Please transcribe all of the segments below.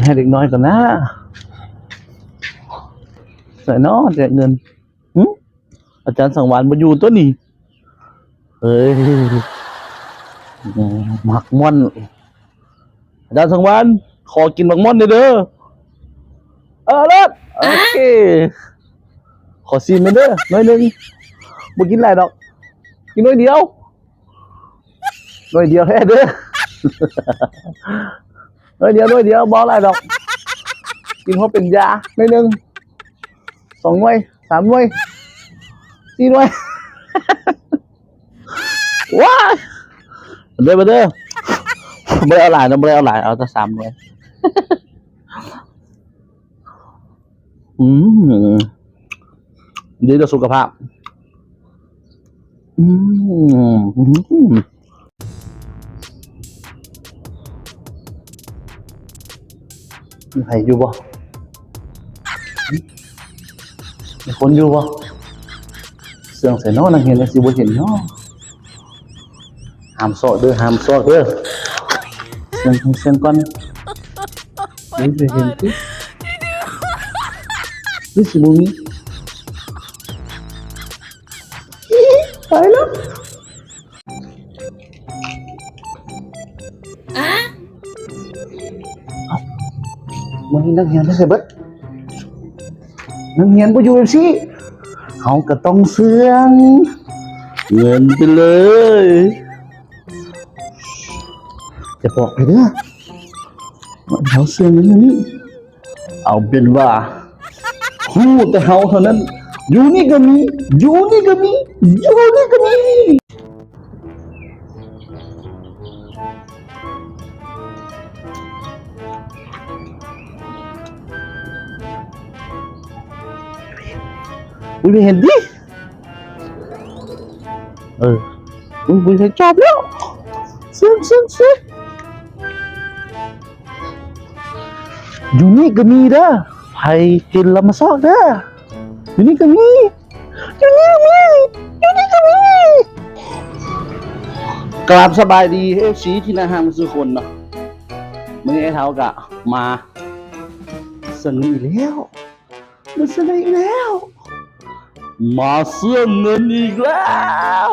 ໃຫ້ເດັກນ້ອຍກ່ອນນາ. ໃສເນາະແຈກເງິນ? ຫຶ? ອາຈານສັງວານບໍ່ຢູ່ຕົວນີ້. ເອີຍ ໝາກມ່ອນ. ອາຈານສັງວານ ຂໍກິນໝາກມ່ອນແດ່ເດີ. ເອີ ເລີດ ໂອເຄ ຂໍຊີມແດ່ເດີ ໜ້ອຍໜຶ່ງ. ບໍ່ກິນຫຼາຍດອກ ກິນໜ້ອຍດຽວ. ໜ້ອຍດຽວແທ້ເດີ ໜ້ອຍດຽວ ໜ້ອຍດຽວ ບໍ່ເອົາຫຼາຍດອກ. ກິນພໍເປັນຢາໜ້ອຍໜຶ່ງ ສອງໜ່ວຍ ສາມໜ່ວຍ ສີ່ໜ່ວຍ. ວ້າຍ ເດີ ມາເດີ ບໍ່ໄດ້ເອົາຫຼາຍເນາະ ບໍ່ໄດ້ເອົາຫຼາຍ ເອົາແຕ່ສາມໜ່ວຍ. ອືມ ດີຕໍ່ສຸຂະພາບ. ອືມ ມີໃຜຢູ່ບໍ່? ມີຄົນຢູ່ບໍ່? ເຊື່ອງໃສເນາະ ນັກຮຽນຈັ່ງຊິບໍ່ເຫັນເນາະ. ຫ້າມຊອກເດີ ຫ້າມຊອກເດີ. ເຊື່ອງ ເຊື່ອງກ່ອນ. ເຫັນຕິ ເຫັນຕິ ຫຼືຊິບໍ່ມີ? ໄປແລ້ວ. ເອົ້າ ມື້ນີ້ນັກຮຽນໄປໃສເບິດ? ນັກຮຽນບໍ່ຢູ່ຈັ່ງຊີ້ ເຮົາກໍຕ້ອງເຊື່ອງເງິນໄປເລີຍ. ຢ່າບອກໃຜເດີ ວ່າເຮົາເຊື່ອງເງິນຢູ່ນີ້. ເອົາເປັນວ່າຮູ້ແຕ່ເຮົາເທົ່ານັ້ນ. ຢູ່ນີ້ກໍມີ ຢູ່ນີ້ກໍມີ ຢູ່ນີ້ກໍມີ. ອຸ້ຍ ໄປເຫັນຕິ. ເອີ ອຸ້ຍ ບໍ່ໄດ້ຈອບແລ້ວ. ເຊື່ອງ ເຊື່ອງ ເຊື່ອງ. ຢູ່ນີ້ກໍມີເດີ ໃຜເຫັນລະມາຊອກເດີ. ຢູ່ນີ້ກໍມີ ຢູ່ນີ້ກໍມີ ຢູ່ນີ້ກໍມີ. ກາບສະບາຍດີ ເອັຟຊີ ທີ່ໜ້າຮັກທຸກຄົນເນາະ. ມື້ນີ້ອ້າຍເຖົ້າກະມາເຊື່ອງເງິນອີກແລ້ວ. ມາເຊື່ອງເງິນອີກແລ້ວ ມາເຊື່ອງເງິນອີກແລ້ວ.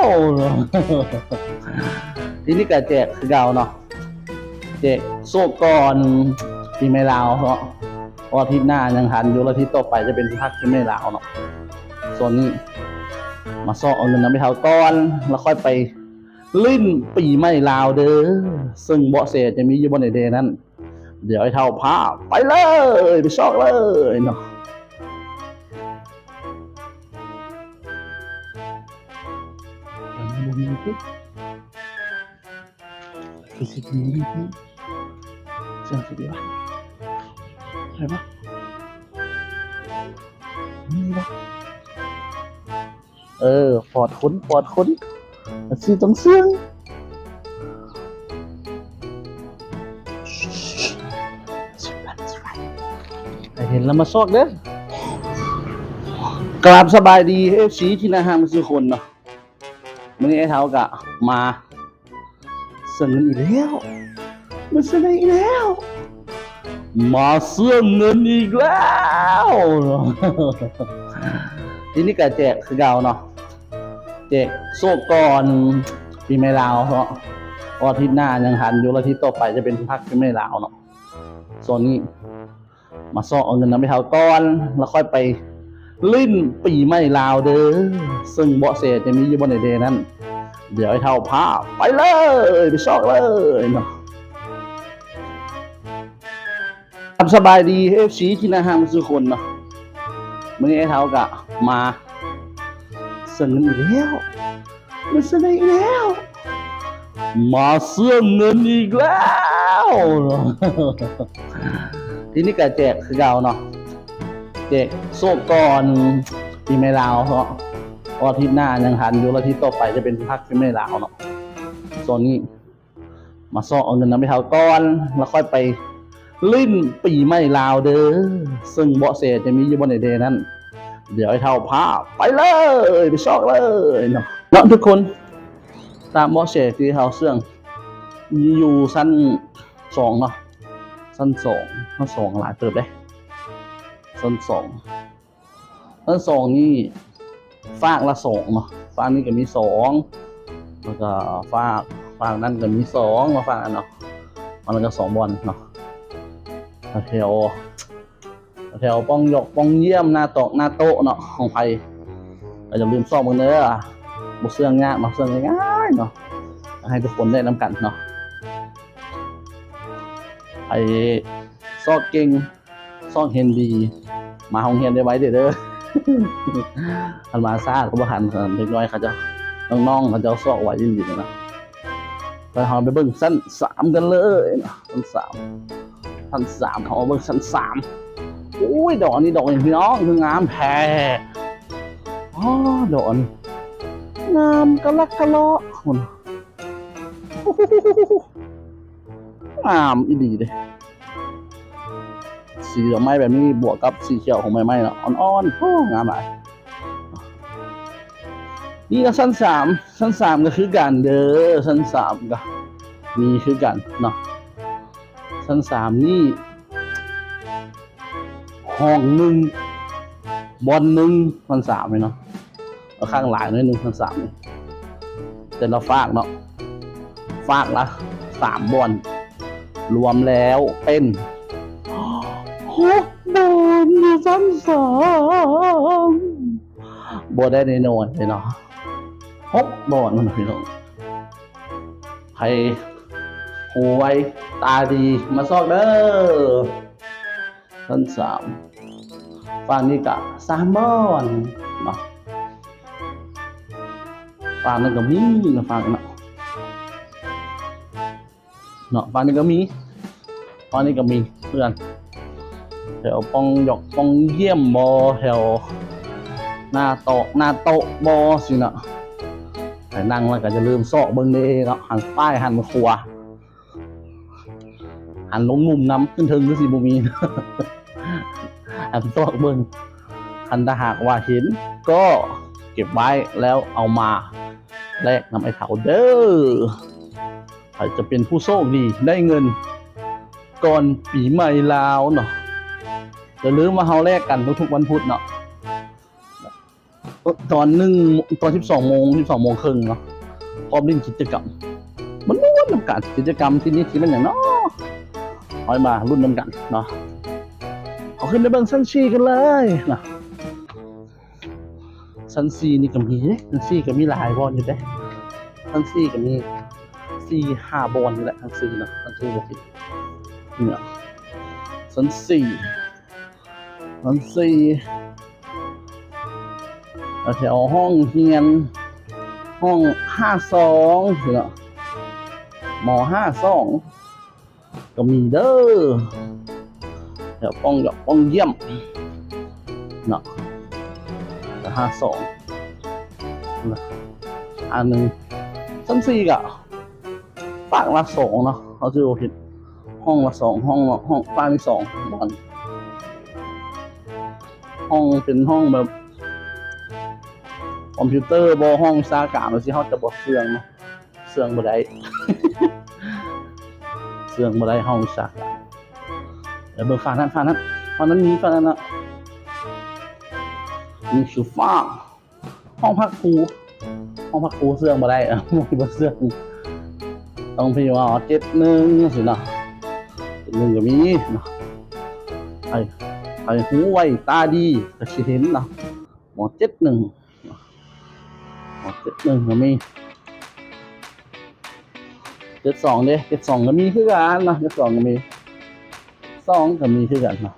ທີນີ້ກະແຈກຄືເກົ່າເນາະ ແຈກໂຊກກ່ອນປີໃໝ່ລາວເນາະ. ເພາະອາທິດໜ້າຍັງທັນຢູ່ ອາທິດຕໍ່ໄປຈະເປັນພັກປີໃໝ່ລາວເນາະ. ຊ່ວງນີ້ມາຊອກເອົາເງິນນຳອ້າຍເຖົ້າກ່ອນ ແລ້ວຄ່ອຍໄປຫຼິ້ນປີໃໝ່ລາວເດີ. ເຊິ່ງເບາະແສຈະມີຢູ່ບ່ອນໃດແດ່ນັ້ນ ດຽວອ້າຍເຖົ້າພາໄປເລີຍ ໄປຊອກເລີຍເນາະ. ຄືຊິມີຢູ່ ຈັ່ງຊິດີວະ ໄດ້ປະ? ມີບໍ່? ເອີ ປອດຄົນ ປອດຄົນ ມັນຊິຕ້ອງເຊື່ອງ. ໃຜເຫັນລະມາຊອກເດີ. ກາບສະບາຍດີ ເອັຟຊີ ທີ່ໜ້າຮັກທຸກຄົນເນາະ. ມື້ນີ້ອ້າຍເຖົ້າກະມາເຊື່ອງເງິນອີກແລ້ວ ມາເຊື່ອງເງິນອີກແລ້ວ ມາເຊື່ອງເງິນອີກແລ້ວ. ທີນີ້ກະແຈກຄືເກົ່າເນາະ ແຈກໂຊກກ່ອນປີໃໝ່ລາວເນາະ. ເພາະອາທິດໜ້າຍັງທັນຢູ່ ອາທິດຕໍ່ໄປຈະເປັນພັກປີໃໝ່ລາວເນາະ. ຊ່ວງນີ້ ມາຊອກເອົາເງິນນຳອ້າຍເຖົ້າກ່ອນ ແລ້ວຄ່ອຍໄປຫຼິ້ນປີໃໝ່ລາວເດີ. ເຊິ່ງເບາະແສຈະມີຢູ່ບ່ອນໃດແດ່ນັ້ນ ດຽວອ້າຍເຖົ້າພາໄປເລີຍ ໄປຊອກເລີຍເນາະ. ສະບາຍດີ ເອັຟຊີ ທີ່ໜ້າຮັກທຸກຄົນເນາະ. ມື້ນີ້ອ້າຍເຖົ້າກະມາເຊື່ອງເງິນອີກແລ້ວ ມາເຊື່ອງເງິນອີກແລ້ວ ມາເຊື່ອງເງິນອີກແລ້ວ. ທີນີ້ກະແຈກຄືເກົ່າເນາະ ແຈກໂຊກກ່ອນປີໃໝ່ລາວເນາະ. ເພາະອາທິດໜ້າຍັງທັນຢູ່ ອາທິດຕໍ່ໄປຈະເປັນພັກປີໃໝ່ລາວເນາະ. ຊ່ວງນີ້ ມາຊອກເອົາເງິນນຳອ້າຍເຖົ້າກ່ອນ ແລ້ວຄ່ອຍໄປຫຼິ້ນປີໃໝ່ລາວເດີ. ເຊິ່ງເບາະແສຈະມີຢູ່ບ່ອນໃດແດ່ນັ້ນ ດຽວອ້າຍເຖົ້າພາໄປເລີຍ ໄປຊອກເລີຍເນາະ ເນາະທຸກຄົນ. ຕາມເບາະແສທີ່ເຮົາເຊື່ອງຢູ່ຊັ້ນສອງເນາະ ຊັ້ນສອງ ຊັ້ນສອງຫຼາຍເຕີບເດ້ ຊັ້ນສອງ ຊັ້ນສອງນີ້ຟາກລະສອງເນາະ ຟາກນີ້ກໍມີສອງ ແລ້ວກໍຟາກ ຟາກນັ້ນກໍມີສອງເນາະ ຟາກນັ້ນເນາະ ມັນກໍສອງບ່ອນເນາະ ແຖວ ແຖວປ່ອງຢອກປ່ອງຢ້ຽມ ໜ້າຕອກໜ້າໂຕະເນາະ ຂອງໃຜກໍຢ່າລືມຊອກເບິ່ງເດີ ບໍ່ເຊື່ອຍາກເນາະ ເຊື່ອຍງ່າຍໆເນາະ ໃຫ້ທຸກຄົນໄດ້ນຳກັນເນາະ ໃຜຊອກເກັ່ງ ຊອກເຫັນດີ ມາໂຮງຮຽນໄວໆເດີ ຄັນມາຊ້າກໍບໍ່ທັນ ເດັກນ້ອຍເຂົາເຈົ້າ ນ້ອງໆເຂົາເຈົ້າຊອກໄວອີ່ຫຼີເນາະ ແລ້ວເຮົາໄປເບິ່ງຊັ້ນສາມກັນເລີຍເນາະ ຊັ້ນສາມ ຊັ້ນສາມ ເຮົາມາເບິ່ງຊັ້ນສາມ ໂອ້ຍ ດອກອັນນີ້ດອກຫຍັງພີ່ນ້ອງ ຄືງາມແທ້ ອໍ ດອກອັນນີ້ງາມກະລັກກະເລາະ ງາມອີ່ຫຼີເດ້ ສີດອກໄມ້ແບບນີ້ບວກກັບສີຂຽວຂອງໃບໄມ້ເນາະ ອ່ອນໆ ໂອ້ ງາມຫຼາຍ ນີ້ກໍຊັ້ນສາມ ຊັ້ນສາມກໍຄືກັນເດີ ຊັ້ນສາມກໍມີຄືກັນເນາະ ຊັ້ນສາມນີ້ຫ້ອງໜຶ່ງ ບ່ອນໜຶ່ງ ຊັ້ນສາມນີ້ເນາະ ຂ້າງຫຼາຍໜ້ອຍໜຶ່ງ ຊັ້ນສາມນີ້ ແຕ່ລະຟາກເນາະ ຟາກລະສາມບ່ອນ ລວມແລ້ວເປັນຫົກບ່ອນຢູ່ຊັ້ນສາມ ບໍ່ໄດ້ນ້ອຍໆເດ້ເນາະ ຫົກບ່ອນພຸ້ນນະພີ່ນ້ອງ ໃຜຫູໄວຕາດີມາຊອກເດີ ຊັ້ນສາມ ຟາກນີ້ກະສາມບ່ອນເນາະ ຟາກນັ້ນກະມີເນາະ ຟາກນັ້ນເນາະ ເນາະ ຟາກນີ້ກໍມີ ຟາກນີ້ກໍມີເພື່ອນ ແຖວປ່ອງຢອກປ່ອງຢ້ຽມບໍ ແຖວໜ້າຕອກໜ້າໂຕະບໍ ຊີ້ນະ ໃຜນັ່ງແລ້ວກໍຢ່າລືມຊອກເບິ່ງເດ້ເນາະ ຫັນຊ້າຍຫັນຂວາ ຫັນລົງລຸ່ມນຳ ຂຶ້ນເທິງຄືຊິບໍ່ມີ ຫັນຊອກເບິ່ງ ຄັນຖ້າຫາກວ່າເຫັນກໍເກັບໄວ້ ແລ້ວເອົາມາແລກນຳໄອ້ເຖົ້າເດີ. ໃຜຈະເປັນຜູ້ໂຊກດີໄດ້ເງິນກ່ອນປີໃໝ່ລາວເນາະ. ຢ່າລືມວ່າເຮົາແລກກັນທຸກໆວັນພຸດເນາະ ຕອນໜຶ່ງ ຕອນສິບສອງໂມງ ສິບສອງໂມງເຄິ່ງເນາະ ພ້ອມຫຼິ້ນກິດຈະກຳ ມາລຸ້ນນຳກັນ ກິດຈະກຳທີ່ນີ້ຊິແມ່ນຫຍັງເນາະ ເຮົາມາລຸ້ນນຳກັນເນາະ. ເຮົາຂຶ້ນໄປເບິ່ງຊັ້ນສີ່ກັນເລີຍເນາະ. ຊັ້ນສີ່ນີ້ກໍມີເດ້ ຊັ້ນສີ່ກໍມີຫຼາຍບ່ອນຢູ່ເດ້ ຊັ້ນສີ່ກໍມີສີ່ຫ້າບ່ອນນີ້ແຫຼະ ຊັ້ນສີ່ເນາະ ຄັນຈຳບໍ່ຜິດເນາະ ຊັ້ນສີ່ ຊັ້ນສີ່ ແຖວຫ້ອງຮຽນ ຫ້ອງຫ້າສອງເນາະ ມໍຫ້າສອງ ກໍມີເດີ ແຖວປ່ອງຢອກປ່ອງຢ້ຽມເນາະ ກໍຫ້າສອງ ອັນໜຶ່ງ ຊັ້ນສີ່ກໍຟາກລະສອງເນາະ ເຮົາຈະບໍ່ຜິດ ຫ້ອງລະສອງ ຫ້ອງ ຫ້ອງຟາກນີ້ສອງ ຫ້ອງເປັນຫ້ອງແບບຄອມພິວເຕີບໍ ຫ້ອງວິຊາການ ວ່າຊີ້ ເຮົາຈະບໍ່ເຊື່ອງເນາະ. ເຊື່ອງບໍ່ໄດ້ ເຊື່ອງບໍ່ໄດ້ ຫ້ອງວິຊາການ. ໄປເບິ່ງຟາກນັ້ນ ຟາກນັ້ນ ຟາກນັ້ນມີ ຟາກນັ້ນນະ ມີຄືຟາກ ຫ້ອງພັກຄູ ຫ້ອງພັກຄູເຊື່ອງບໍ່ໄດ້ ບໍ່ເຊື່ອງ ຕ້ອງພິມວ່າເຈັດໜຶ່ງ ຈັ່ງຊີ້ເນາະ ເຈັດໜຶ່ງກໍມີເນາະ. ໃຜ ໃຜຫູໄວຕາດີກໍຊິເຫັນເນາະ ໝໍເຈັດໜຶ່ງ ເຈັດໜຶ່ງກໍມີ ເຈັດສອງເດ້ ເຈັດສອງກໍມີຄືກັນເນາະ ເຈັດສອງກໍມີ ສອງກໍມີຄືກັນເນາະ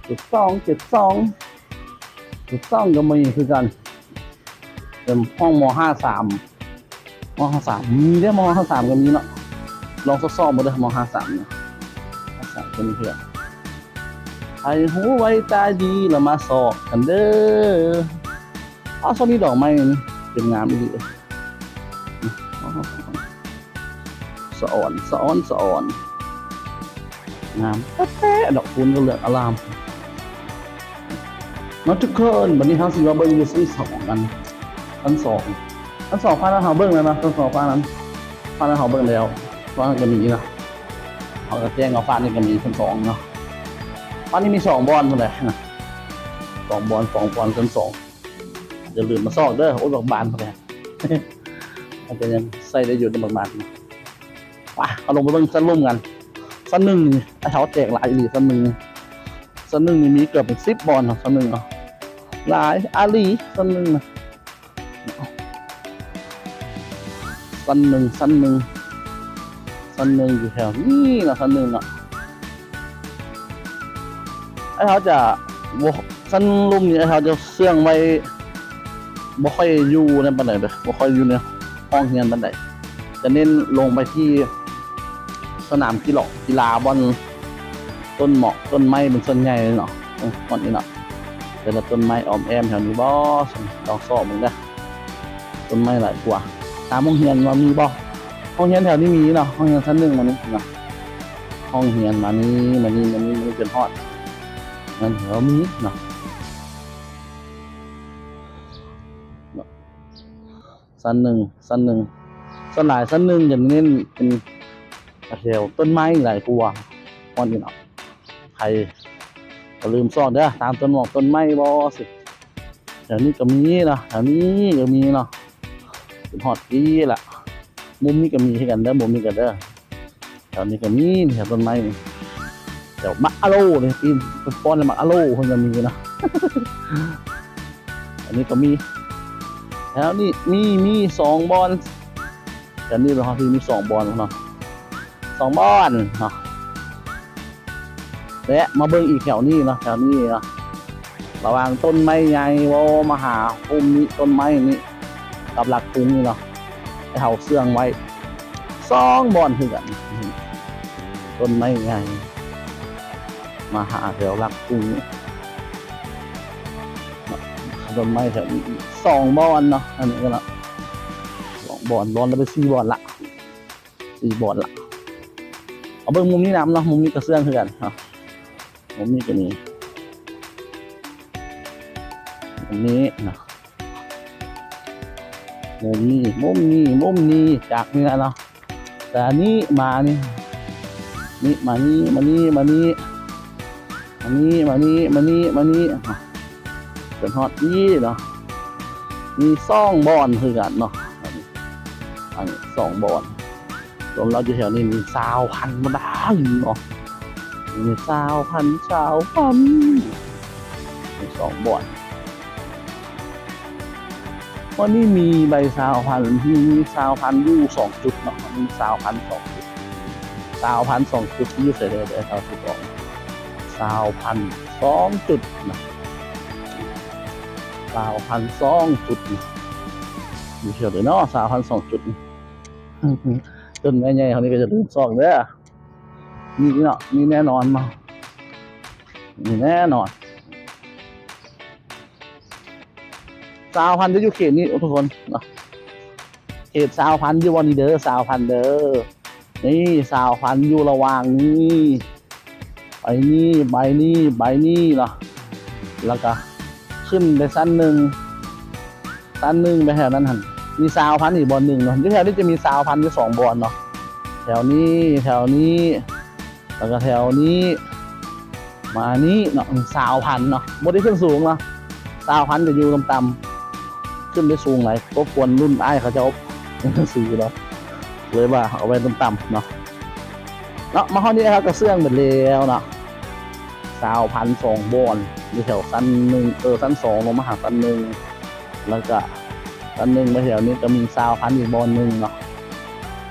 ເຈັດສອງ ເຈັດສອງ ເຈັດສອງກໍມີຄືກັນ ເປັນຫ້ອງ ມໍຫ້າສາມ ມໍຫ້າສາມ ມີເດ້ ມໍຫ້າສາມກໍມີເນາະ ລອງຊອກໆເບິ່ງເດີ ມໍຫ້າສາມເນາະ ຫ້າສາມກໍມີຄືກັນ. ໃຜຫູໄວຕາດີລະມາຊອກກັນເດີ. ອ້າວ ຊ່ວງນີ້ດອກໄມ້ເປັນງາມອີ່ຫຼີ ສະອອນ ສະອອນ ສະອອນ ງາມແທ້ໆ ດອກຄູນກໍເຫຼືອງອາລາມເນາະທຸກຄົນ. ບັດນີ້ເຮົາຊິມາເບິ່ງຢູ່ຊັ້ນສອງກັນ ຊັ້ນສອງ ຊັ້ນສອງ ຟາກນັ້ນເຮົາເບິ່ງແລ້ວເນາະ ຊັ້ນສອງ ຟາກນັ້ນ ຟາກນັ້ນເຮົາເບິ່ງແລ້ວ ຟາກນັ້ນກໍມີເນາະ ເຮົາກະແຈ້ງວ່າຟາດນີ້ກະມີຊັ້ນສອງເນາະ. ຟາດນີ້ມີສອງບ່ອນພຸ້ນແຫຼະນະ ສອງບ່ອນ ສອງບ່ອນຊັ້ນສອງ. ຢ່າລືມມາຊອກເດີ. ໂອ້ຍ ບັກບານພຸ້ນແຫຼະ ມັນກະຍັງໃຊ້ໄດ້ຢູ່ເດີບັກບານ. ໄປ ເຮົາລົງໄປເບິ່ງຊັ້ນລຸ່ມກັນ. ຊັ້ນໜຶ່ງນີ້ ອ້າຍເຖົ້າແຈກຫຼາຍອີ່ຫຼີ. ຊັ້ນໜຶ່ງ ຊັ້ນໜຶ່ງນີ້ມີເກືອບເປັນສິບບ່ອນເນາະ ຊັ້ນໜຶ່ງເນາະ. ຫຼາຍອີ່ຫຼີຊັ້ນໜຶ່ງນະ. ຊັ້ນໜຶ່ງ ຊັ້ນໜຶ່ງ ຊັ້ນໜຶ່ງຢູ່ແຖວນີ້ເນາະ ຊັ້ນໜຶ່ງເນາະ. ອ້າຍເຖົ້າຈະບໍ່ ຊັ້ນລຸ່ມນີ້ອ້າຍເຖົ້າຈະເຊື່ອງໄວ້ ບໍ່ຄ່ອຍຢູ່ໃນປານໃດເດີ ບໍ່ຄ່ອຍຢູ່ໃນຫ້ອງຮຽນປານໃດ. ຈະເນັ້ນລົງໄປທີ່ສະໜາມກິລາ ກິລາ ບ່ອນຕົ້ນໝອກຕົ້ນໄມ້ເປັນສ່ວນໃຫຍ່ເນາະ. ເບິ່ງບ່ອນນີ້ເນາະ ເປັນວ່າຕົ້ນໄມ້ອ້ອມແອ້ມແຖວນີ້ບໍ່? ລອງຊອກເບິ່ງເດີ ຕົ້ນໄມ້ຫຼາຍກວ່າ. ຖາມໂຮງຮຽນວ່າມີບໍ່? ໂຮງຮຽນແຖວນີ້ມີເນາະ ໂຮງຮຽນຊັ້ນໜຶ່ງມານີ້ເນາະ. ໂຮງຮຽນມານີ້ ມານີ້ ມານີ້ ມານີ້ຈົນຮອດນັ້ນແຖວມີເນາະ. ຊັ້ນໜຶ່ງ ຊັ້ນໜຶ່ງ ສ່ວນຫຼາຍຊັ້ນໜຶ່ງຈະເນັ້ນເປັນແຖວຕົ້ນໄມ້ຫຼາຍກວ່າ ບ່ອນນີ້ເນາະ. ໃຜກະລືມຊອກເດີ ຕາມຕົ້ນໝອກຕົ້ນໄມ້ບໍ່ຊິ. ແຖວນີ້ກະມີເນາະ ແຖວນີ້ກະມີເນາະ ຈົນຮອດພີ້ລະ. ມຸມນີ້ກະມີຄືກັນເດີ ມຸມນີ້ກະເດີ. ແຖວນີ້ກະມີ ແຖວຕົ້ນໄມ້ນີ້ ແຖວໝາກອາໂລນີ້ ປີນໄປປ້ອນໃນໝາກອາໂລເພິ່ນກະມີເນາະ. ອັນນີ້ກະມີ ແຖວນີ້ມີ ມີສອງບ່ອນ. ແຖວນີ້ເປັນຫ້ອງທີ່ມີສອງບ່ອນເນາະ ສອງບ່ອນເນາະ. ແລະມາເບິ່ງອີກແຖວນີ້ເນາະ ແຖວນີ້ເນາະ ລະຫວ່າງຕົ້ນໄມ້ໃຫຍ່ ເວົ້າມາຫາພຸ່ມນີ້ ຕົ້ນໄມ້ນີ້ ກັບຫຼັກກຸງນີ້ເນາະ ໃຫ້ເຮົາເຊື່ອງໄວ້ສອງບ່ອນຄືກັນ. ຕົ້ນໄມ້ໃຫຍ່ມາຫາແຖວຫຼັກກຸງນີ້ ຕົ້ນໄມ້ແຖວນີ້ອີກສອງບ່ອນເນາະ. ອັນນີ້ກະເນາະ ສອງບ່ອນ ບ່ອນລະໄປສີ່ບ່ອນລະ ສີ່ບ່ອນລະ. ເອົາເບິ່ງມຸມນີ້ນຳເນາະ ມຸມນີ້ກະເຊື່ອງຄືກັນເນາະ. ມຸມນີ້ກະມີ ມຸມນີ້ເນາະ ມຸມນີ້ ມຸມນີ້ ມຸມນີ້ ຈາກນີ້ລະເນາະ ແຕ່ອັນນີ້ມານີ້ ນີ້ມານີ້ ມານີ້ ມານີ້ ມານີ້ ມານີ້ ມານີ້ ມານີ້ ຈົນຮອດພີ້ເນາະ ມີສອງບ່ອນຄືກັນເນາະ. ອັນນີ້ ອັນນີ້ສອງບ່ອນ ລວມແລ້ວຢູ່ແຖວນີ້ມີຊາວພັນບໍ່ໄດ້ເນາະ ມີຊາວພັນ ຊາວພັນ ມີສອງບ່ອນ. ວັນນີ້ມີໃບຊາວພັນ ມີຊາວພັນຢູ່ສອງຈຸດເນາະ ມີຊາວພັນສອງຈຸດ ຊາວພັນສອງຈຸດ ຢູ່ໃສແດ່ ແຖວທີ່ສອງ ຊາວພັນສອງຈຸດນະ ຊາວພັນສອງຈຸດນະ ຢູ່ແຖວໃດເນາະ ຊາວພັນສອງຈຸດ. ຕົ້ນໄມ້ໃຫຍ່ເຮົານີ້ກະຢ່າລືມຊອກເດີ ມີເນາະ ມີແນ່ນອນເນາະ ມີແນ່ນອນ. ຊາວພັນຈະຢູ່ເຂດນີ້ທຸກຄົນເນາະ ເຂດຊາວພັນຢູ່ບ່ອນນີ້ເດີ ຊາວພັນເດີ ນີ້ ຊາວພັນຢູ່ລະຫວ່າງນີ້ ໄປນີ້ ໄປນີ້ ໄປນີ້ເນາະ ລະກະຂຶ້ນໄປຊັ້ນໜຶ່ງ ຊັ້ນໜຶ່ງໄປແຖວນັ້ນຫັ້ນ ມີຊາວພັນອີກບ່ອນໜຶ່ງເນາະ. ຢູ່ແຖວນີ້ຈະມີຊາວພັນຢູ່ສອງບ່ອນເນາະ ແຖວນີ້ ແຖວນີ້ ລະກະແຖວນີ້ ມານີ້ເນາະ ຊາວພັນເນາະ ບໍ່ໄດ້ຂຶ້ນສູງເນາະ ຊາວພັນຈະຢູ່ຕ່ຳໆ ຂຶ້ນໄປສູງຫຼາຍ ລົບກວນລຸ້ນອ້າຍເຂົາເຈົ້າ ຊື່ເນາະ ເລີຍວ່າເອົາໄວ້ຕ່ຳໆເນາະ. ເນາະ ມາຮອດນີ້ເຮົາກະເຊື່ອງເບິດແລ້ວເນາະ ຊາວພັນສອງບ່ອນ ຢູ່ແຖວຊັ້ນໜຶ່ງ ເອີ ຊັ້ນສອງ ລົງມາຫາຊັ້ນໜຶ່ງ ລະກະຊັ້ນໜຶ່ງມາແຖວນີ້ກະມີຊາວພັນອີກບ່ອນໜຶ່ງເນາະ.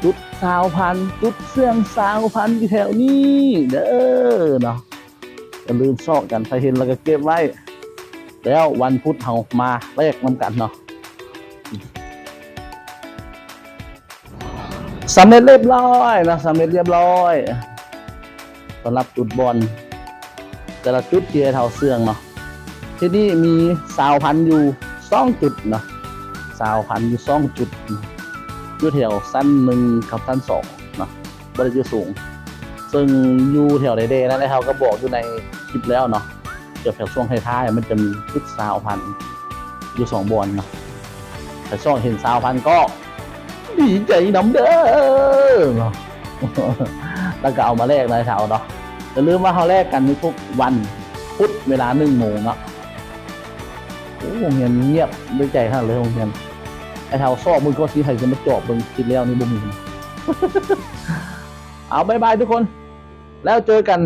ຈຸດຊາວພັນ ຈຸດເຊື່ອງຊາວພັນຢູ່ແຖວນີ້ເດີເນາະ. ຢ່າລືມຊອກກັນ ໃຜເຫັນລະກະເກັບໄວ້ ແລ້ວວັນພຸດເຮົາມາແລກນຳກັນເນາະ. ສຳເລັດລຽບລ້ອຍເນາະ ສຳເລັດລຽບລ້ອຍ ສຳລັບຈຸດບ່ອນ ແຕ່ລະຈຸດທີ່ອ້າຍເຖົ້າເຊື່ອງເນາະ. ທີ່ນີ້ມີຊາວພັນຢູ່ສອງຈຸດເນາະ ຊາວພັນຢູ່ສອງຈຸດ ຢູ່ແຖວຊັ້ນໜຶ່ງກັບຊັ້ນສອງເນາະ ບໍ່ໄດ້ຢູ່ສູງ. ເຊິ່ງຢູ່ແຖວໃດແດ່ນັ້ນ ອ້າຍເຖົ້າກະບອກຢູ່ໃນຄລິບແລ້ວເນາະ ແຖວຊ່ວງທ້າຍໆ ມັນຈະມີຈຸດຊາວພັນຢູ່ສອງບ່ອນເນາະ. ໃຜຊອກເຫັນຊາວພັນກໍດີໃຈນຳເດີເນາະ. ແລ້ວກໍເອົາມາແລກນະອ້າຍເຖົ້າເນາະ. ຢ່າລືມວ່າເຮົາແລກກັນທຸກໆວັນພຸດເວລາໜຶ່ງໂມງເນາະ. ໂອ້ ໂຮງຮຽນງຽບດ້ວຍໃຈຂະໜາດເລີຍໂຮງຮຽນ. ອ້າຍເຖົ້າຊອກເບິ່ງກ່ອນຊິ ໃຜຊິມາຈອບເບິ່ງ ຄິດແລ້ວນີ້ບໍ່ມີ. ເອົາ ບາຍບາຍທຸກຄົນ ແລ້ວເຈີກັນ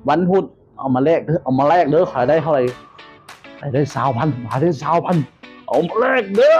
ວັນພຸດ. ເອົາມາແລກເດີ ເອົາມາແລກເດີ ໃຜໄດ້ເທົ່າໃດ ໃຜໄດ້ຊາວພັນ ໃຜໄດ້ຊາວພັນ ເອົາມາແລກເດີ.